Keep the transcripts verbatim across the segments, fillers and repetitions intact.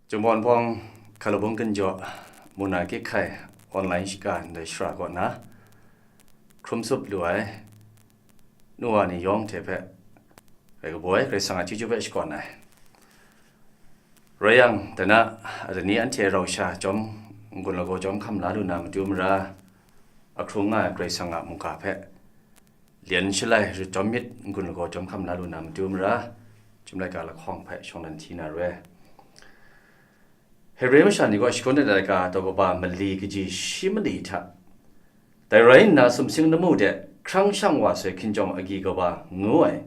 Jumbawn hpawng hkalabung ginjaw, muna kik hkai online shiga ndai shara kaw na, hkrum tsup lu ai nu wa ni yawng hte hpe, rai kabaw ai Karai Kasang a chyeju hpe shakawn ai. Rai yang, dana, dani anhte rau sha chyawm n-gun lagaw chyawm hkam la lu na matu mara, ahkrung nga ai Karai Kasang a mungga hpe lyen shalai rit chyawm myit, n-gun lagaw chyawm hkam la lu na matu mara, Chyum laika lahkawng hpe shawng dan hti na re. Hebre masha ni gaw Shakawn Laika daw kaba mali kaji shi mali hta, dai rai nna sumsing lamu de hkrang shang wa sai hkinjawng agyi kawa ngu ai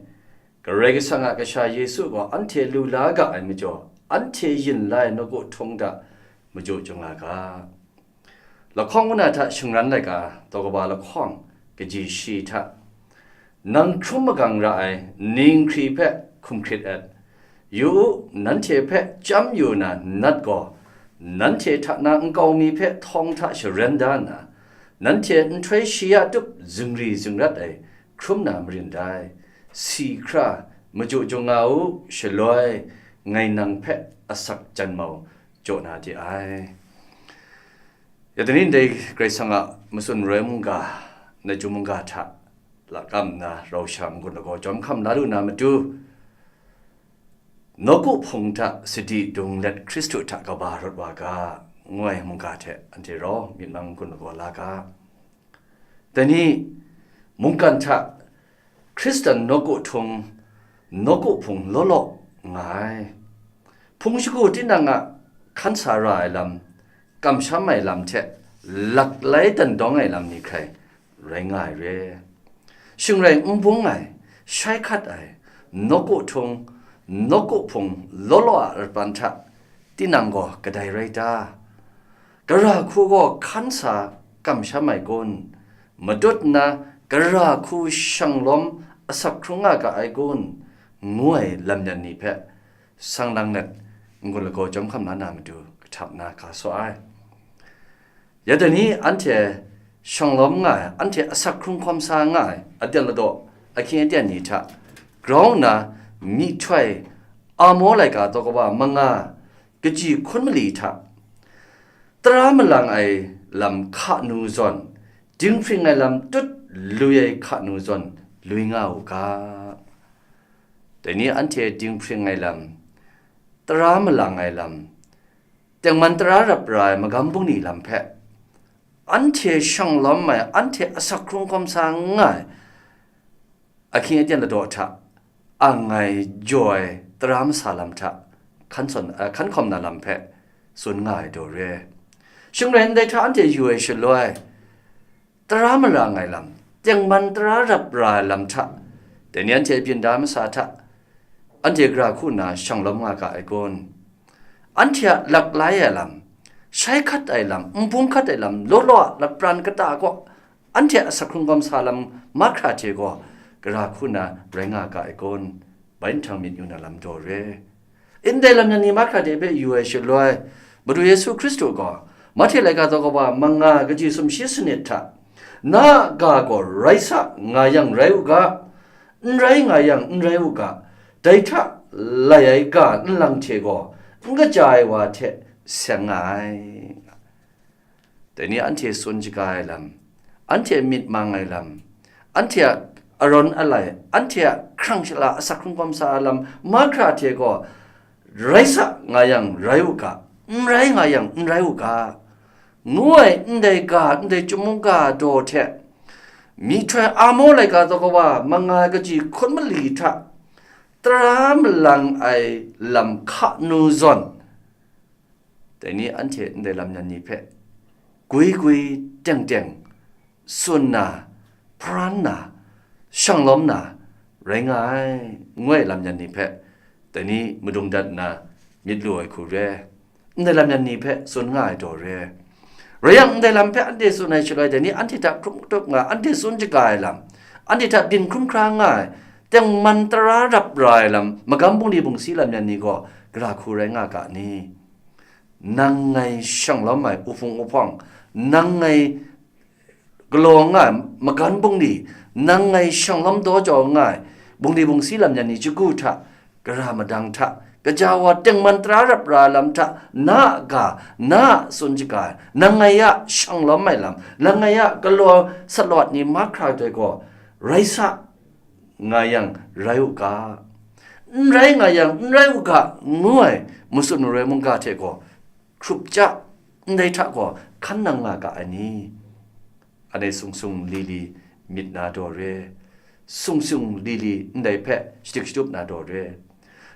Karai Kasang a Kasha Yesu gaw anhte lu la ga ai majaw, anhte yin la ai nawku htung hta majaw jung la ga. Lahkawng muna hta shingran laika daw kaba lahkawng kaji shi hta, nang hkrum magang ra ai ning hkri hpe hkum hkrit et. Yu u, nanhte hpe chyam yu na nat gaw, nanhte hta na nkau mi hpe htawng hta sharen da nna, nanhte nhtoi shi ya tup zingri zingrat ai hkrum na marin dai. Si hkra, majaw jung nga u, shaloi ngai nang hpe asak jan mau jaw na de ai. Ya dai ni ndai Karai Kasang a matsun roi mungga, na jum mungga hta lakam nna rau sha n-gun lagaw jawm hkam la lu na matu, nawku hpung hta sadi dung let Hkristu hta kaba rawt wa ga, ngu ai mungga hte anhte rau myit mang n-gun lagaw la ga. Dai ni, mungkan hta Hkristan nawku htung, nawku hpung law law nga ai. Hpung shagu tinang a hkan sa ra ai lam, kamsham ai lam hte laklai dan dawng ai lam ni hkrai rai nga ai re. Shing rai n bung ai, shai hkat ai, nawku htung, nawku hpung law law a ratpan hta tinang gaw kadai rai ta? Gara hku gaw hkan sa kamsham ai kun? Matut nna gara hku shanglawm asak hkrung nga ga ai kun? Ngu ai lam yan ni hpe sang lang let, n-gun lagaw jawm hkam la na matu kahtap na ga saw ai. Ya dai ni anhte shanglawm nga ai, anhte asak hkrung hkawm sa nga ai aten ladaw ahkying aten ni hta grau nna myihtoi Amo laika daw kaba manga kaji hkun mali hta, tara malang ai lam hka nu zawn, dinghpring ai lam tut lui ai hka nu zawn lui nga u ga. Dai ni anhte dinghpring ai lam, tara malang ai lam, tengman tara rap ra ai magam bungli lam hpe, anhte shanglawm ai, anhte asak hkrung hkawm sa nga ai, ahkying aten ladaw hta ang ai jaw ai tara masa lam hta hkan sawn, eh, hkan hkawm na lam hpe tsun nga ai daw re. Shing rai ndai hta anhte yu ai shaloi, tara mara ngai lam, tengman tara rap ra ai lam hta, dai ni anhte byin da masa hta, anhte gara hku nna shanglawm nga ga ai kun? Anhte a laklai ai lam, shai hkat ai lam, nbung hkat ai lam, law law a lapran kata gaw, anhte a asak hkrung hkawm sa lam mahkra hte gaw, gara hku nna rai nga ga ai kun? Bai nhtang myit yu na lam daw re. Ndai lam yan ni mahkra de hpe yu ai shaloi, Madu Yesu Hkristu gaw, Mahte laika daw kaba manga kaji sumshi sanit hta, na a ga gaw rai sa nga yang rai u ga, n rai nga yang n rai u ga, dai hta lai ai ga nlang hte gaw n kaja ai wa hte seng nga ai. Dai ni anhte tsun shaga ai lam, anhte myit mang ai lam, anhte a arawn alai, anhte a hkrang shala asak hkrung hkawm sa ai lam mahkra hte gaw, rai sa nga yang rai u ga, n rai nga yang n rai u ga, ngu ai ndai ga, ndai Chyum mungga daw hte, myihtoi Amo laika daw kaba manga kaji hkun mali hta, tara malang ai lam hka nu zawn, dai ni anhte ndai lam yan ni hpe gwi gwi teng teng tsun na, hparan na, shanglawm na rai nga ai, ngu ai lam yan ni hpe dai ni madung dat nna myit lu ai hku re. Ndai lam yan ni hpe tsun nga ai daw re. Rai yang, ndai lam hpe anhte tsun ai shaloi, dai ni anhte hta hkrum katup nga, anhte tsun shaga ai lam, anhte hta byin hkrum hkra nga ai, tengman tara rap ra ai lam, magam bungli bungsi lam yan ni gaw, gara hku rai nga ga ni? Nang ngai shanglawm ai uhpung uhpawng, nang ngai galaw nga ai magan bungli, nang ngai shanglawm daw jau nga ai bungli bungsi lam yan ni shagu hta, gara madang hta, gaja wa tengman tara rap ra lam hta, na a ga, na a tsun shaga, langai a shanglawm ai lam, langai a galaw salawt ni mahkra doi gaw, rai sa, nga yang rai u ga, n rai nga yang n rai u ga, ngu ai matsun maroi mungga hte gaw, hkrup ja, ndai hta gaw hkan nang nga ga ai ni? Anhte sung sung li li myit na daw re, sung sung li li ndai hpe shadik shatup na daw re.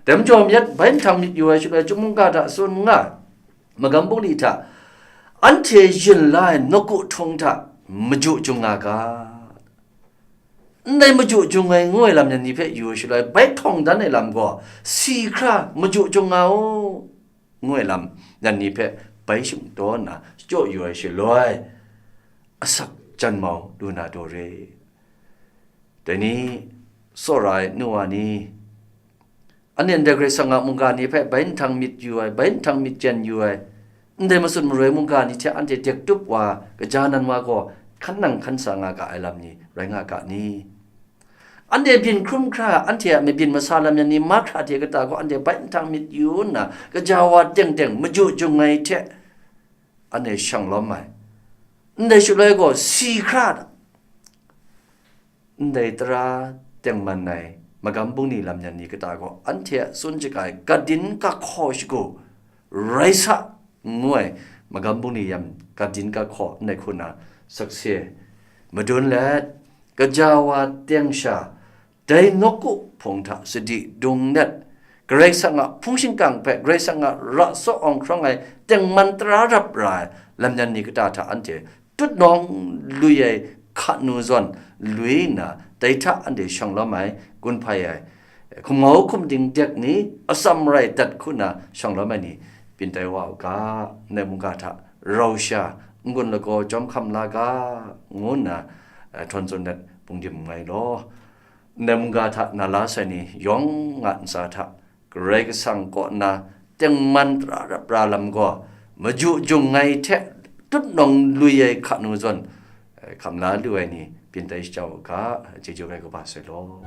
Dai majaw, myit bai nhtang myit yu ai shaloi, chyum mungga hta tsun nga, magam bungli hta, anhte yin la ai nawku htung hta maju jung nga ga, ndai maju jung ai ngu ai lam yan ni hpe yu ai shaloi, bai htawng dan ai lam gaw si hkra maju jung nga u, ngu ai lam yan ni hpe bai shingtaw nna shachyaw yu ai shaloi, asak jan mau lu na daw re. Dai ni, tsawra ai nu wa ni, anhte ndai Karai Kasang a mungga ni hpe bai nhtang myit yu ai, bai nhtang myit jen yu ai, ndai matsun maroi mungga ni hte anhte dek tup wa, gaja nan wa gaw hkan nang hkan sa nga ga ai lam ni rai nga ga ni? Anhte byin hkrum hkra, anhte a mabyin masa lam yan ni mahkra hte kata gaw anhte bai nhtang myit yu nna, gaja wa teng teng maju jung ai hte anhte shanglawm ai. Ndai shaloi gaw si hkra, ndai tara tengman ai magam bungli lam yan ni kata gaw anhte a tsun shaga ai gadin kahkaw shagu, rai sa, ngu ai magam bungli yan gadin kahkaw ndai hku na sakse madun let, gaja wa teng sha, dai nawku hpung hta sadi dung let, Karai Kasang a hpung shingkang hpe Karai Kasang a ra tsaw awng hkrawng ai tengman tara rap ra ai lam yan ni kata hta anhte tutnawng lui ai hka nu zawn lui nna, dai hta anhte shanglawm ai, gun hpai ai, hkum ngau hkum ding dek ni, atsam rai dat hku na shanglawm ai ni, byin tai wa u ga, ndai mungga hta rau sha n-gun lagaw jawm hkam la ga, ngu nna, eh, htawn tsun dat bungdim nngai law. Ndai mungga hta na la sai ni yawng a ntsa hta, Karai Kasang kaw na tengman tara rap ra lam gaw, maju jung ai hte tutnawng lui ai hka nu zawn, eh, hkam la lu ai ni, byin tai shachau u ga, chyeju ai kaba sai law.